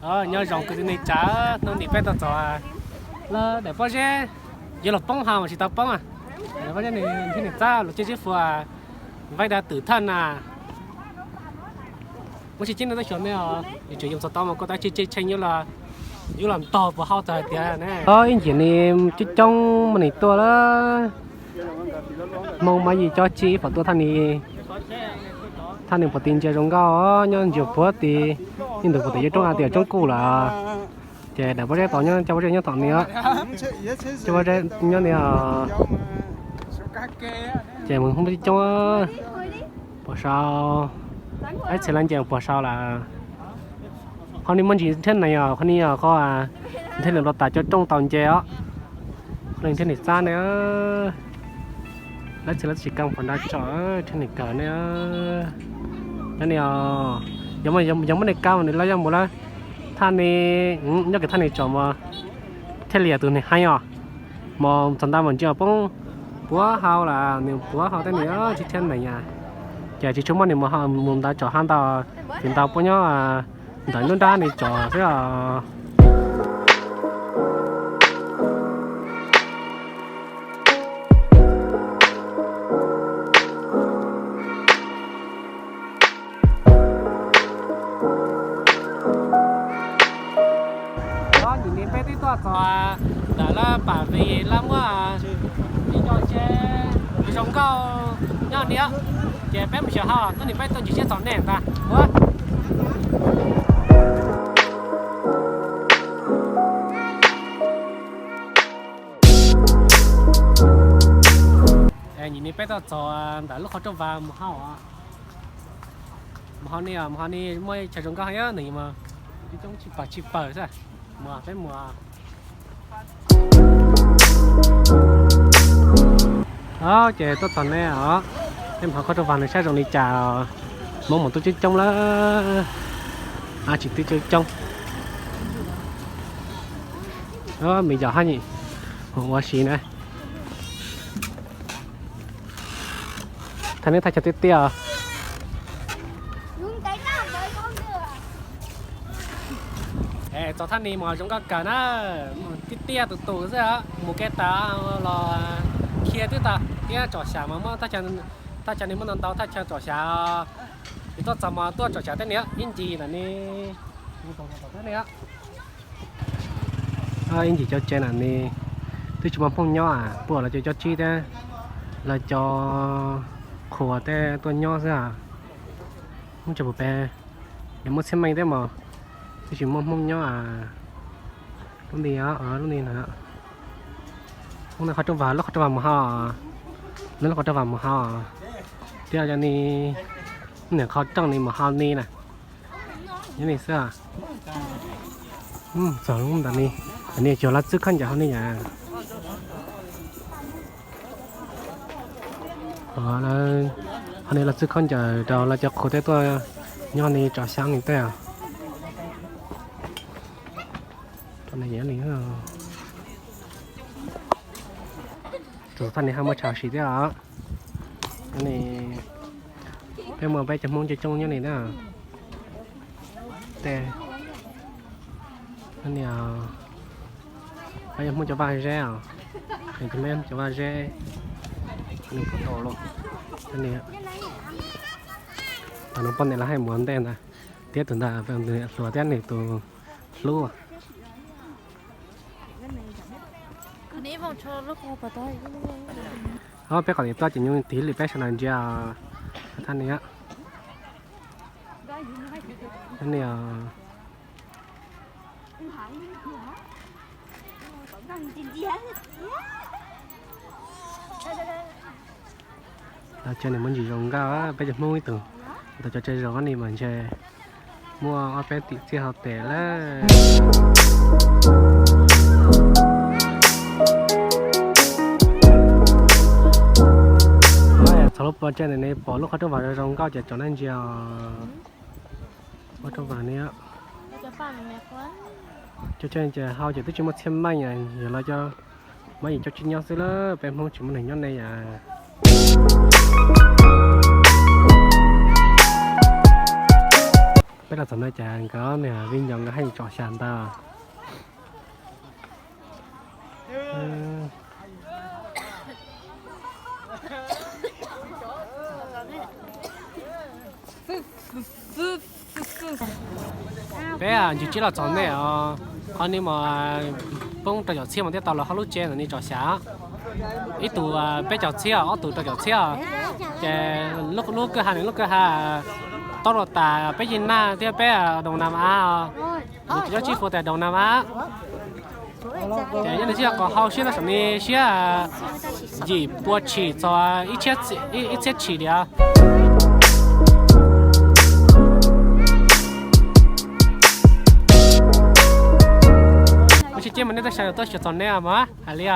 Nyob zoo kwv tij neej tsa, hnub no peb tuaj txog lawv daim pob zeb yuav luag poob hos mas tsis tau poob. Daim pob zeb nws thiab nws txab luag cib zeb fua, vaib da twm thaj na. Muab sib cib no tab xyuas ne, yus tseem yoo txog tau mas kuj tab tsis tshee yuav los, yuav los ntog puas hau txog hais tias ne. Ib ncim ni coob coob mas nim tuaj lawm. Hmoob mas yim cov tsi pom tuaj thaj ni, thaj ni puag tim ntsia zoo nkauj nyob ntsia puag tim, ib ntug puag tim yuav roob a tias roob kuj lawm. Ces daim pob zeb tod nyob, cov pob zeb nyob tom ni, cov pob zeb nyob ni. Ces mus hmoob coob coob puas sau, ib txhia lawv nce puas sau lawm. Qhov ni muaj ntsis thiab nees os, qhov ni yog qhov thiab nees los tas cov rooj tau nce os. Qhov ni thiab nees txab ne, lawv txhia lawv tsis kam pom nra tsom thiab nees kawg ne. Nyob ni, yog muab nees kaw mas nws lawv yuav mus lawm. Thaj ni, nyob kiag thaj ni tsom mas thiaj li yog tus neeg heev os. Mas txog ntawd mas ntsia poob puag hau lawm, nws puag hau tej nws tsis thiab nees. Ces tsis tshua muaj neeg mus ntawd tsom hab ntau, tsis ntau puab nyob ntawm nruab nrab ni tsom xwb os. Nim no peb twb tuaj txog ntawm lawv pam vim lawv muaj ib co tsev zoo nkauj nyob ni, ces peb mus xyuas hauv, hnub no peb tuaj ncig siab txog nej ntag. Nim no peb tuaj txog ntawm lub qhov rooj vag mus hauv, mus hauv ni, mus hauv ni muaj chaw zoo nkauj heev, nws mas coob tshaj plaws xwb. Mus peb mus. Ces tuaj txog ne os, peb mus hauv qhov rooj vag no saib zoo li cas. Hmoob mus tuaj coob coob lawm, tsis twb coob coob. Me nyuam hab ni, ua si na. Thaj neb thaj chaw tiaj tiaj. Txog thaj ni mas zoo nkauj kawg na, tiaj tiaj tus tus xwb, mus kev tas los khiav twb tag thiab. Tsom xyas mas muaj thaj chaw, ni muaj ntau ntau thaj chaw tsom xyas. Yus tuaj txog mas tuaj tsom xyas tej ni, ib ncig ntawm ni, ib ncig cov tsev ntawm ni twb tsis muaj Hmoob nyob, puag lawv cov cob tsib thiab lawv cov qhua tej tuaj nyob xwb. Hmoob tsis pub pem, yog muaj txhiaj meej thiab mas twb tsis muaj Hmoob nyob. Lub ni, lub ni na, lub qhov rooj vag, lub qhov rooj vag mus hauv, lub qhov rooj vag mus hauv, thiab cov ni, niam qhov rooj ni mus hauv ni na. Nyob ni xwb. Txog ntawm ni, ntawm ni cov lawv txwb khaub ncaws hauv ni yom. Hauv ni lawv txwb khaub ncaws rau lawv cov qhua tej tuaj nyob ni tsom xyas ni tej. Tus thaj ni ho muaj chaw ua si thiab os. Peb muaj peb cov Hmoob coob coob nyob ni na. Tej ni, peb cov Hmoob cov vaj zeb os, cov Hmoob cov vaj zeb, nws puas tau los. Tam no poj niam lawv hais mus ua ntej ntag, thiab tus ntawd hluas thiab nws tus hlub. Ob peb qhov tim tuaj ces nyuj tig lwm peb sawv daws ntsia thaj ni. Thaj ni, lawv tsev nws muaj ntsis zoo nkauj, peb cov Hmoob ib tug ntawm cov tsev zoo ni mas ntshe muaj ob peb tim txiaj hauv tes lawm. Txog lub pov tseg ntawm ni pom lub qhov rooj vag zoo nkauj ces tsom nej ntsia os. Qhov rooj vag ni, cov tsev hauv ces twb tsis muaj txhiaj meej, yog lawv cov Hmoob yim cov tsis nyob xwb lawm, peb Hmoob tsis muaj neeg nyob ne yom. Peb los txog no ces nkawd niag viv ncaus nkawd haj yam tsom xyas ntag. Peb ncig tsib los txog nej os, qhov no mas poob rau caum txhiab mas thiaj tau los hauv lub tsev ntawm no tsom xyas. Ib tug peb caug txhiab, ob tug rau caum txhiab. Ces lub kwj ha, nws lub kwj ha tau los tas peb yig naj thiab peb Doos Nam Av. Nws tsis nyob tsib puas tas Doos Nam Av. Ces nyob nws thiaj kom hau siab rau saum no siab yim pua tshim txog ib txhiab tshim tias. Ua tsis ces mas nej tuaj xyuas, tuaj xyuas txog nej mas hais li.